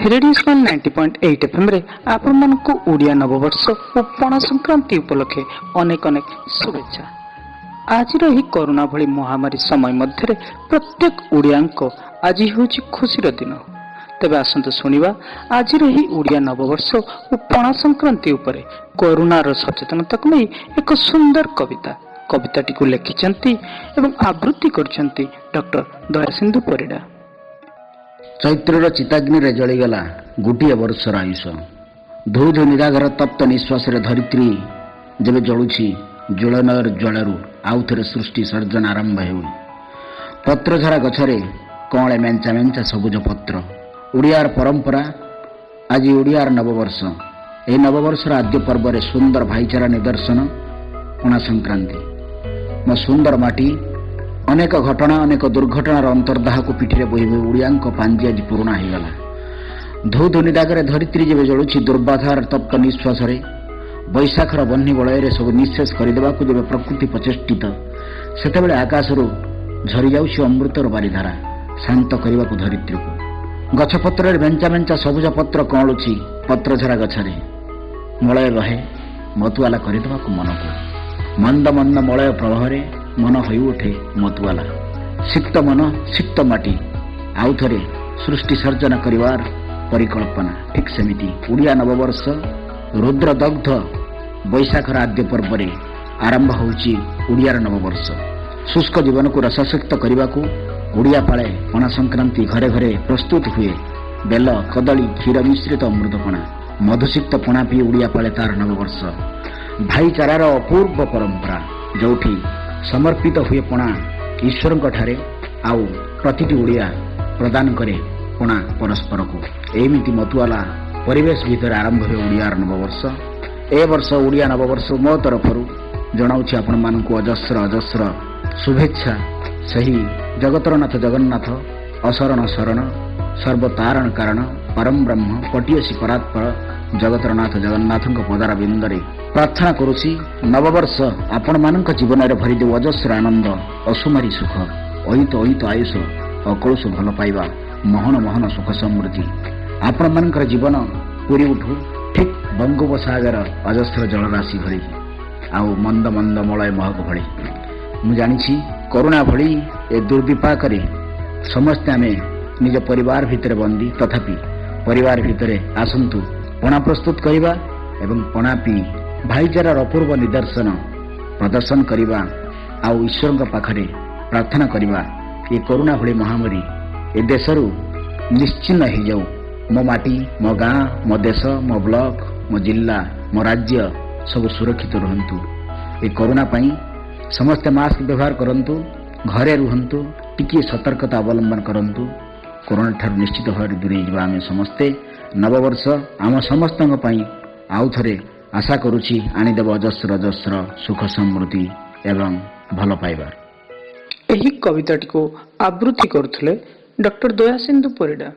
Radio smile 90.8 ଏଫ୍ଏମ୍ରେ ଆପଣମାନଙ୍କୁ ଓଡ଼ିଆ ନବବର୍ଷ ଓ ପଣା ସଂକ୍ରାନ୍ତି ଉପଲକ୍ଷେ ଅନେକ ଅନେକ ଶୁଭେଚ୍ଛା। ଆଜିର ଏହି କରୋନା ଭଳି ମହାମାରୀ ସମୟ ମଧ୍ୟରେ ପ୍ରତ୍ୟେକ ଓଡ଼ିଆଙ୍କ ଆଜି ହେଉଛି ଖୁସିର ଦିନ। ତେବେ ଆସନ୍ତୁ ଶୁଣିବା ଆଜିର ଏହି ଓଡ଼ିଆ ନବବର୍ଷ ଓ ପଣା ସଂକ୍ରାନ୍ତି ଉପରେ କରୋନାର ସଚେତନତାକୁ ନେଇ ଏକ ସୁନ୍ଦର କବିତା। କବିତାଟିକୁ ଲେଖିଛନ୍ତି ଏବଂ ଆବୃତ୍ତି କରିଛନ୍ତି ଡକ୍ଟର ଦୟାସିନ୍ଧୁ ପରିଡ଼ା। ଚୈତ୍ରର ଚିତାଗ୍ନିରେ ଜଳିଗଲା ଗୋଟିଏ ବର୍ଷର ଆୟୁଷ। ଧୁ ଧୁ ନିଦାଘର ତପ୍ତ ନିଶ୍ୱାସରେ ଧରିତ୍ରୀ ଯେବେ ଜଳୁଛି, ଜ୍ୱଳନର ଜ୍ୱାଳାରୁ ଆଉଥରେ ସୃଷ୍ଟି ସର୍ଜନ ଆରମ୍ଭ ହେଉ। ପତ୍ରଝରା ଗଛରେ କଅଁଳେ ମେଞ୍ଚା ମେଞ୍ଚା ସବୁଜ ପତ୍ର। ଓଡ଼ିଆର ପରମ୍ପରା, ଆଜି ଓଡ଼ିଆର ନବବର୍ଷ। ଏହି ନବବର୍ଷର ଆଦ୍ୟ ପର୍ବରେ ସୁନ୍ଦର ଭାଇଚାରା ନିଦର୍ଶନ ପଣା ସଂକ୍ରାନ୍ତି। ମୋ ସୁନ୍ଦର ମାଟି, ଅନେକ ଘଟଣା, ଅନେକ ଦୁର୍ଘଟଣାର ଅନ୍ତର୍ଦାହକୁ ପିଠିରେ ବୋହି ବୋହି ଓଡ଼ିଆଙ୍କ ପାଞ୍ଜି ଆଜି ପୁରୁଣା ହେଇଗଲା। ଧୁ ଧୁ ନିଦାଗରେ ଧରିତ୍ରୀ ଯେବେ ଜଳୁଛି, ଦୁର୍ବାଧାର ତପ୍ତ ନିଶ୍ୱାସରେ ବୈଶାଖର ବହ୍ନି ବଳୟରେ ସବୁ ନିଃଶେଷ କରିଦେବାକୁ ଯେବେ ପ୍ରକୃତି ପ୍ରଚେଷ୍ଟିତ, ସେତେବେଳେ ଆକାଶରୁ ଝରିଯାଉଛି ଅମୃତର ବାରିଧାରା ଶାନ୍ତ କରିବାକୁ ଧରିତ୍ରୀକୁ। ଗଛପତ୍ରରେ ମେଞ୍ଚା ମେଞ୍ଚା ସବୁଜ ପତ୍ର କଅଁଳୁଛି। ପତ୍ରଝରା ଗଛରେ ମଳୟ ବହେ ମତୁଆଲା କରିଦେବାକୁ ମନକୁ। ମନ୍ଦ ମନ୍ଦ ମଳୟ ପ୍ରବାହରେ ମନ ହୋଇଉଠେ ମତୁଆଲା। ସିକ୍ତ ମନ, ସିକ୍ତ ମାଟି, ଆଉଥରେ ସୃଷ୍ଟି ସର୍ଜନା କରିବାର ପରିକଳ୍ପନା। ଠିକ୍ ସେମିତି ଓଡ଼ିଆ ନବବର୍ଷ ରୁଦ୍ରଦଗ୍ଧ ବୈଶାଖର ଆଦ୍ୟ ପର୍ବରେ ଆରମ୍ଭ ହେଉଛି ଓଡ଼ିଆର ନବବର୍ଷ। ଶୁଷ୍କ ଜୀବନକୁ ରସସିକ୍ତ କରିବାକୁ ଓଡ଼ିଆ ପାଳେ ପଣା ସଂକ୍ରାନ୍ତି। ଘରେ ଘରେ ପ୍ରସ୍ତୁତ ହୁଏ ବେଲ, କଦଳୀ, କ୍ଷୀର ମିଶ୍ରିତ ଅମୃତପଣା। ମଧୁସିକ୍ତ ପଣା ପିଇ ଓଡ଼ିଆ ପାଳେ ତାର ନବବର୍ଷ। ଭାଇଚାରାର ଅପୂର୍ବ ପରମ୍ପରା, ଯୋଉଠି ସମର୍ପିତ ହୁଏ ପଣା ଈଶ୍ୱରଙ୍କ ଠାରେ ଆଉ ପ୍ରତିଟି ଓଡ଼ିଆ ପ୍ରଦାନ କରେ ପଣା ପରସ୍ପରକୁ। ଏମିତି ମତୁଆଲା ପରିବେଶ ଭିତରେ ଆରମ୍ଭ ହୁଏ ଓଡ଼ିଆର ନବବର୍ଷ। ଏ ବର୍ଷ ଓଡ଼ିଆ ନବବର୍ଷ ମୋ ତରଫରୁ ଜଣାଉଛି ଆପଣମାନଙ୍କୁ ଅଜସ୍ର ଅଜସ୍ର ଶୁଭେଚ୍ଛା। ସେହି ଜଗତର ନାଥ ଜଗନ୍ନାଥ, ଅଶରଣ ଶରଣ, ସର୍ବତାରଣ କାରଣ ପରମ ବ୍ରହ୍ମ, ପଟିୟସୀ ପରାତ୍ପର ଜଗତର ନାଥ ଜଗନ୍ନାଥଙ୍କ ପଦାର ବିନ୍ଦରେ ପ୍ରାର୍ଥନା କରୁଛି, ନବବର୍ଷ ଆପଣମାନଙ୍କ ଜୀବନରେ ଭରିଦେଉ ଅଜସ୍ର ଆନନ୍ଦ, ଅସୁମାରୀ ସୁଖ, ଅୟୁତ ଅୟୁତ ଆୟୁଷ, ଅକଳୁଷ ଭଲ ପାଇବା, ମହନ ମହନ ସୁଖ ସମୃଦ୍ଧି। ଆପଣମାନଙ୍କର ଜୀବନ ପୁରି ଉଠୁ ଠିକ୍ ବଙ୍ଗୋପସାଗର ଅଜସ୍ର ଜଳରାଶି ଭଳି ଆଉ ମନ୍ଦ ମନ୍ଦ ମଳୟ ମହକ ଭଳି। ମୁଁ ଜାଣିଛି, କରୋନା ଭଳି ଏ ଦୁର୍ବିପାକରେ ସମସ୍ତେ ଆମେ ନିଜ ପରିବାର ଭିତରେ ବନ୍ଦୀ। ତଥାପି ପରିବାର ଭିତରେ ଆସନ୍ତୁ ପଣା ପ୍ରସ୍ତୁତ କରିବା ଏବଂ ପଣା ପିଇ ଭାଇଚାରାର ଅପୂର୍ବ ନିଦର୍ଶନ ପ୍ରଦର୍ଶନ କରିବା ଆଉ ଈଶ୍ୱରଙ୍କ ପାଖରେ ପ୍ରାର୍ଥନା କରିବା, ଏ କରୋନା ଭଳି ମହାମାରୀ ଏ ଦେଶରୁ ନିଶ୍ଚିହ୍ନ ହେଇଯାଉ। ମୋ ମାଟି, ମୋ ଗାଁ, ମୋ ଦେଶ, ମୋ ବ୍ଲକ, ମୋ ଜିଲ୍ଲା, ମୋ ରାଜ୍ୟ ସବୁ ସୁରକ୍ଷିତ ରୁହନ୍ତୁ। ଏ କରୋନା ପାଇଁ ସମସ୍ତେ ମାସ୍କ ବ୍ୟବହାର କରନ୍ତୁ, ଘରେ ରୁହନ୍ତୁ, ଟିକିଏ ସତର୍କତା ଅବଲମ୍ବନ କରନ୍ତୁ। କରୋନା ଠାରୁ ନିଶ୍ଚିତ ଭାବରେ ଦୂରେଇ ଯିବା ଆମେ ସମସ୍ତେ। ନବବର୍ଷ ଆମ ସମସ୍ତଙ୍କ ପାଇଁ ଆଉଥରେ ଆଶା କରୁଛି ଆଣିଦେବ ଅଜସ୍ର ଅଜସ୍ର ସୁଖ ସମୃଦ୍ଧି ଏବଂ ଭଲ ପାଇବା। ଏହି କବିତାଟିକୁ ଆବୃତ୍ତି କରୁଥିଲେ ଡକ୍ଟର ଦୟାସିନ୍ଧୁ ପରିଡ଼ା।